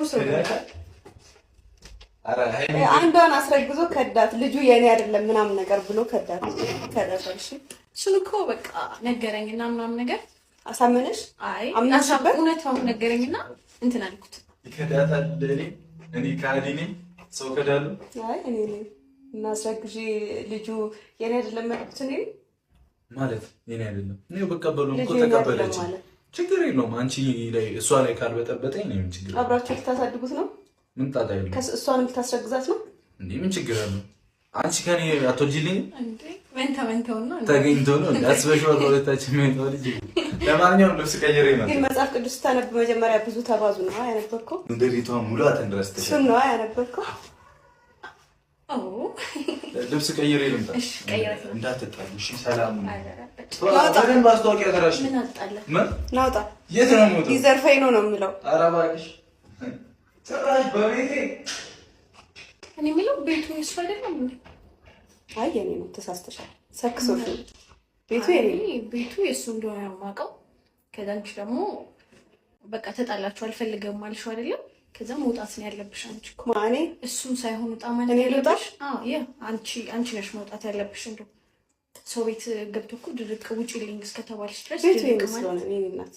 ሰው ነው። አንዷን አስረግዞ ከዳት። ልጁ የኔ አይደለም ምናምን ነገር ብሎ ከዳት። ከዳት። እሺ። እሱን እኮ በቃ ነገረኝና ምናምን ነገር። አሳመነሽ? አይ። አምነሽበት? እውነታውን ነገረኝና እንትን አልኩት። ይከዳታል። እኔ ከሃዲ ነኝ። ሰው ከዳሉ። አይ፣ እኔ ነኝ እና አስረግዤ ልጁ የኔ አይደለም ያልኩት እኔ ነኝ። ማለት የኔ አይደለም። እኔ በቀበሉ እኮ ልጁ የኔ አይደለም ተቀበለች። ማለት። ችግር የለውም። አንቺ ላይ እሷ ላይ ካልበጠበጠኝ እኔ ምን ችግር አለው? አብራችሁ ልታሳድጉት ነው? ምን ጣጣ የለውም። እሷንም ልታስረግዛት ነው? እንዴ፣ ምን ችግር አለው? አንቺ ከኔ አትወልጂልኝም? እንዴ፣ መንታ መንታውና ተገኝቶ ነው እንዴ? አስበሽዋል? ከሁለታችን የሚወጣው ልጅ። ለማንኛውም ልብስ ቀይሬ ግን ነው። መጽሐፍ ቅዱስ ስታነብ መጀመሪያ ብዙ ተባዙ ነው ያነበብከው? ምድሪቷ ሙሏትን ድረስ እሱን ነው ያነበብከው? ኦ። ልብስ ቀይሬ ልምጣ። እሺ፣ ቀይረህ ነው። እንዳትጣሉ እሺ። ሰላም ናውጣ። በደንብ ማስታወቂያ ተራሽ። ምን አጣለ? ምን? ናውጣ። የት ነው የምወጣው? ሊዘርፈኝ ነው ነው የምለው። ኧረ እባክሽ፣ ጭራሽ በቤቴ። እኔ የሚለው ቤቱ የሱ አይደለም እንዴ? አይ፣ የኔ ነው፣ ተሳስተሻል። ሰክሶሽ ነው። ቤቱ የኔ ነው። አይ፣ ቤቱ የሱ እንደሆነ ነው የማውቀው። ከዛ አንቺ ደግሞ በቃ ተጣላችሁ፣ አልፈልገም አልሽው አይደለም? ከዛ መውጣት ነው ያለብሽ አንቺ እኮ። ማኔ? እሱን ሳይሆን ውጣ ማለት እኔ ልውጣ? ያለብሽ። አዎ፣ yeah፣ አንቺ ነሽ መውጣት ያለብሽ። እንደው ሰው ቤት ገብቶ እኮ ድርቅ ውጪልኝ እስከተባልሽ ድረስ ቤቱ ድርቅ የኔ ማለት ስለሆነ የኔ ናት።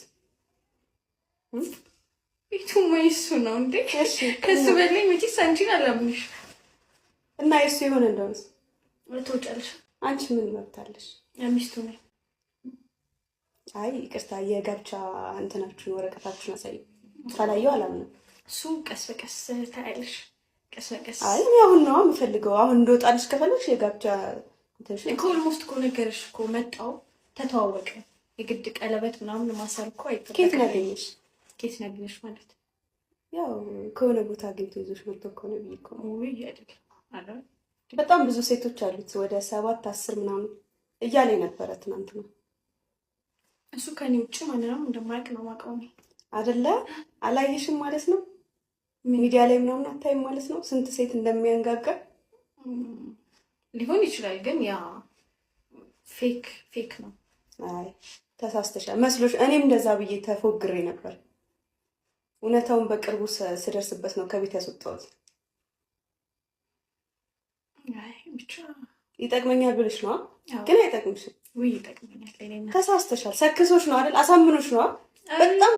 ቤቱማ የሱ ነው እንዴ? እሺ። ከሱ በላይ መቼስ አንቺን አላምንሽ። እና የሱ የሆነ እንደሆነስ? ትወጫለሽ። አንቺ ምን መብት አለሽ? ሚስቱ ነኝ። አይ ይቅርታ፣ የጋብቻ እንትናችሁን ወረቀታችሁን አሳይ። ካላየው አላምንም። እሱ ቀስ በቀስ ታያለሽ። ቀስ በቀስ። አይ፣ እኔ አሁን ነው የምፈልገው። አሁን እንደወጣልሽ ከፈለግሽ የጋብቻ እንትንሽን እኮ almost እኮ ነገርሽ እኮ መጣው፣ ተተዋወቀ። የግድ ቀለበት ምናምን ማሰር እኮ አይጠበቅም። ከየት ነው ያገኘሽ? ከየት ነው ያገኘሽ ማለት? ያው ከሆነ ቦታ አግኝቶ ይዞሽ መጥቶ ከሆነ ብዬ እኮ ነው። ውይ፣ አይደለም አረ። በጣም ብዙ ሴቶች አሉት፣ ወደ 7 10 ምናምን እያለ ነበረ ትናንትና። እሱ ከኔ ውጭ ማንንም እንደማያውቅ ነው የማውቀው እኔ። አደለ? አላየሽም ማለት ነው? ሚዲያ ላይ ምናምን አታይም ማለት ነው? ስንት ሴት እንደሚያንጋጋ። ሊሆን ይችላል፣ ግን ያ fake fake ነው። አይ፣ ተሳስተሻል መስሎሽ። እኔም እንደዛ ብዬ ተፎግሬ ነበር። እውነታውን በቅርቡ ስደርስበት ነው ከቤት ያስወጣሁት። አይ ብቻ። ይጠቅመኛል ብለሽ ነዋ፣ አዎ። ግን አይጠቅምሽም። ውይ፣ ይጠቅመኛል። እኔ እና ተሳስተሻል። ሰክሶሽ ነው አይደል? አሳምኖሽ ነዋ። በጣም